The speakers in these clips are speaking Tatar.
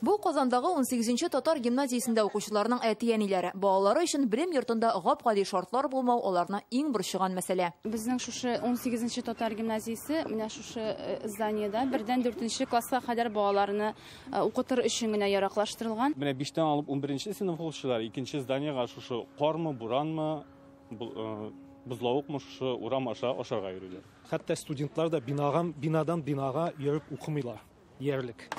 Бу Казандагы 18-нче татар гимназиясендә укучыларның әти-әниләре. Балалары өчен белем йортында гап-гади шартлар булмау аларны иң борчыган мәсьәлә. Безнең шушы 18-нче татар гимназиясе менә шушы зданиедә 1-дән 4-нче класска кадәр балаларны укытыр өчен генә яраклаштырылган. Менә 5-тән алып 11-нче сыйныф укучылары икенче зданиега шушы кармы, буранмы, бозлавыкмы шушы урам аша ашарга йөриләр. Хәтта студентлар да бинадан бинага йөреп укымыйлар диярлек.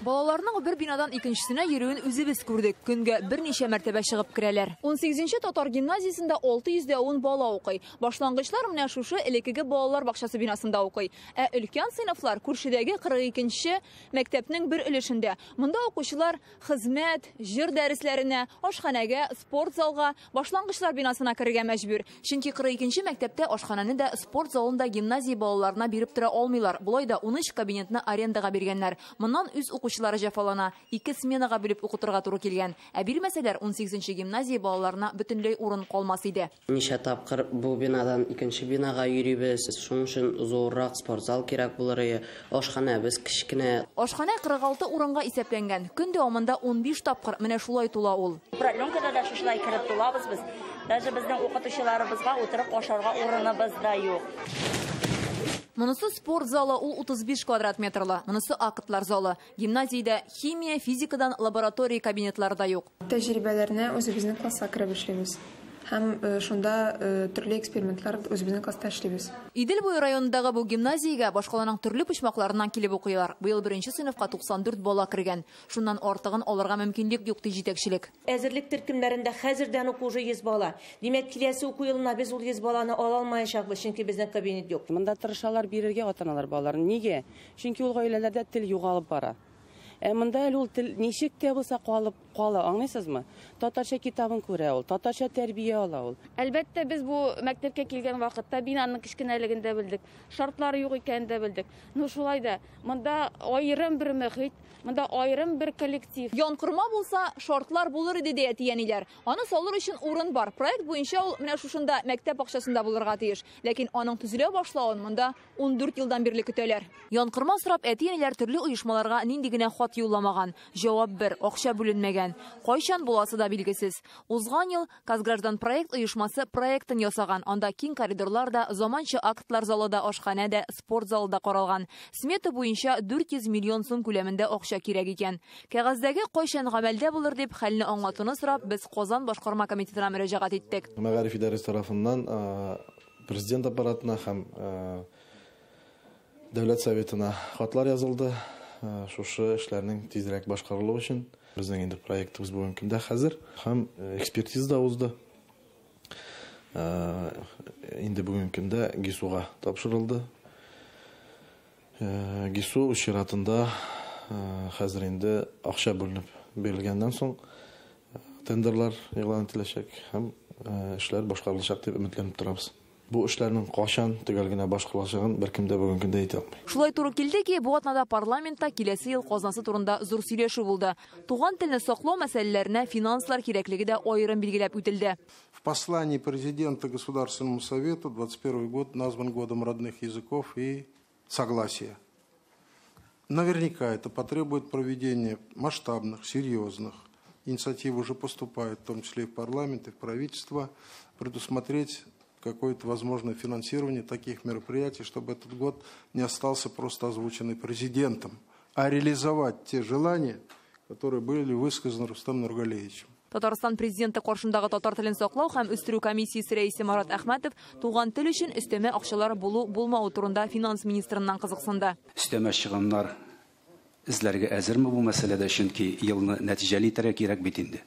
Балаларның бер бинадан икенчесенә йөрүен үзебез күрдек. Көнгә берничә мәртәбә чыгып керәләр. 18-нче татар гимназиясендә 610 бала укый. Башлангычлар менә шушы элеккеге балалар бакчасы бинасында укый. Ә өлкән сыйныфлар күршедәге 42-нче мәктәпнең бер өлешендә. Монда укучылар хезмәт, җыр дәресләренә, ашханәгә, спорт залга, башлангычлар бинасына керергә мәҗбүр. Чөнки 42-нче мәктәптә ашханәне дә, спорт залын да гимназия балаларына биреп тора алмыйлар. Болай да 13 кабинетны арендага биргәннәр. Моннан үз укучылары җәфалана, 2 сменага бүлеп укытырга туры килгән. Ә бирмәсәләр 18-нче гимназия балаларына бөтенләй урын калмас иде. Ничә тапкыр бу бинадан икенче бинага йөрибез. Шуның өчен зуррак спортзал кирәк булыр иде. Ашханәбез кечкенә. Ашханә 46 урынга исәпләнгән. Көн дәвамында 15 тапкыр менә шулай тула ул. Продленкада да шушылай кереп тулабыз без. Даже безнең укытучыларыбызга утырып ашарга урыныбыз да юк. Монысы спорт залы, ул 35 квадрат метрлы. Монысы актлар залы. Гимназиядә химия, физикадан лаборатория кабинетлары да юк. Тәҗрибәләрне үзебезнең класска кереп эшлибез. Һәм шунда төрле экспериментлар үзебезнең класста эшлибез. Идел буе районындагы бу гимназиягә башкаланың төрле почмакларыннан килеп укыйлар. Быел беренче сыйныфка 94 бала кергән. Шуннан артыгын алырга мөмкинлек юк, ди җитәкчелек. Әзерлек төркемнәрендә хәзердән үк уже 100 бала. Димәк, киләсе уку елына без ул 100 баланы ала алмаячакбыз, чөнки безнең кабинет юк. Монда тырышалар бирергә ата-аналар балаларын. Нигә? Чөнки ул гаиләләрдә тел югалып бара. Ә монда әле ул тел ничек тә булса калып кала, аңлыйсызмы? Татарча китабын күрә ул, татарча тәрбия ала ул. Әлбәттә, без бу мәктәпкә килгән вакытта бинаның кечкенәлеген дә белдек, шартлары юк икәнен дә белдек. Но шулай да монда аерым бер мөхит, монда аерым бер коллектив. Янкорма булса, шартлар булыр иде, ди әти-әниләр. Аны салыр өчен урын бар. Проект буенча ул менә шушында мәктәп бакчасында булырга тиеш. Ләкин аның төзелә башлавын монда 14 елдан бирле көтәләр. Янкорма сорап әти-әниләр төрле оешмаларга нинди генә хат юлламаган. Җавап бер, акча бүленмәгән. Кайчан буласы да билгесез. Узган ел Казгражданпроект оешмасы проектын ясаган. Анда киң коридорлар да, заманча актлар залы да, ашханә дә, спорт залы да каралган. Смета буенча 400 миллион сум күләмендә акча кирәк икән. Кәгазьдәге кайчан гамәлдә булыр дип хәлне аңлатуны сорап, без Казан башкарма комитетына мөрәҗәгать иттек. Мәгариф идарәсе тарафыннан президент аппаратына һәм Дәүләт советына хатлар язылды. Шушы эшләрнең тизрәк башкарылуы өчен безнең инде проектыбыз бүгенге көндә хәзер һәм экспертиза да узды. Инде бүгенге көндә ГИСУга тапшырылды. ГИСУ үз чиратында хәзер инде акча бүленеп бирелгәннән соң тендерлар игълан ителәчәк һәм эшләр башкарылачак дип өметләнеп торабыз. Бу эшләрнең кайчан төгәл генә башкарылачагын беркем дә бүгенге көндә әйтә алмый. Шулай туры килде ки, бу атнада парламентта киләсе ел казнасы турында зур сөйләшү булды. Туган телне саклау мәсьәләләренә финанслар кирәклеге дә аерым билгеләп үтелде. В послании президента Государственному совету 21 год назван годом родных языков и согласия. Наверняка это потребует проведения масштабных, серьезных инициатив уже поступают, в том числе и в парламент, и в правительство, предусмотреть какое-то возможное финансирование таких мероприятий, чтобы этот год не остался просто озвученный президентом, а реализовать те желания, которые были высказаны Рустамом Нургалиевичем. Татарстан президенты каршындагы татар телен саклау һәм үстерү комиссиясе рәисе Марат Әхмәтов туган тел өчен өстәмә акчалар булу булмавы турында финанс министрыннан кызыксынды. Өстәмә чыгымнар эзләргә әзерме бу мәсьәләдә, чөнки елны нәтиҗәле итәргә кирәк бит инде.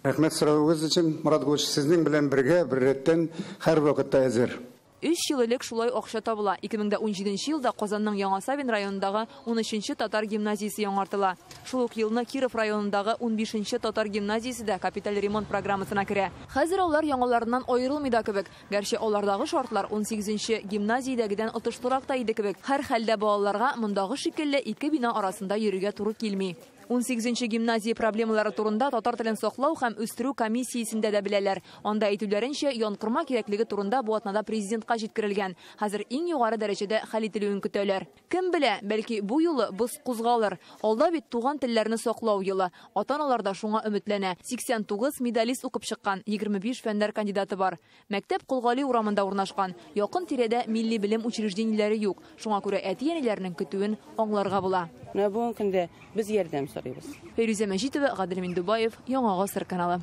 Рәхмәт соравыгыз өчен, Марат Гулович, сезнең белән бергә бер рәттән һәр вакытта әзер. 3 ел элек шулай акча табыла. 2017 елда Казанның Яңа Савин районындагы 13-нче татар гимназиясе яңартыла. Шул ук елны Киров районындагы 15-нче татар гимназиясе дә капиталь ремонт программасына керә. Хәзер алар яңаларыннан аерылмый да кебек. Гәрчә алардагы шартлар 18-нче гимназиядәгедән отышлырак та иде кебек. Һәр хәлдә балаларга мондагы шикелле ике бина арасында йөрергә туры килми. 18нче гимназия проблемалары турында татар телен саклау һәм үстерү комиссиясендә дә беләләр. Анда әйтүләренчә, янкорма кирәклеге турында бу атнада президентка җиткерелгән. Хәзер иң югары дәрәҗәдә хәл ителүен көтәләр. Кем белә, бәлки бу юлы боз кузгалыр. Алда бит туган телләрне саклау елы. Ата-аналар да шуңа өметләнә. 89 медалист укып чыккан, 25 фәннәр кандидаты бар. Мәктәп Кол Гали урамында урнашкан. Якын тирәдә милли белем учреждениеләре юк. Шуңа күрә әти-әниләрнең көтүен аңларга була. Менә бүгенге көндә без ярдәм сорыйбыз. Фәйрүзә Мәҗитова, Гадел Миндубаев, Яңа Гасыр каналы.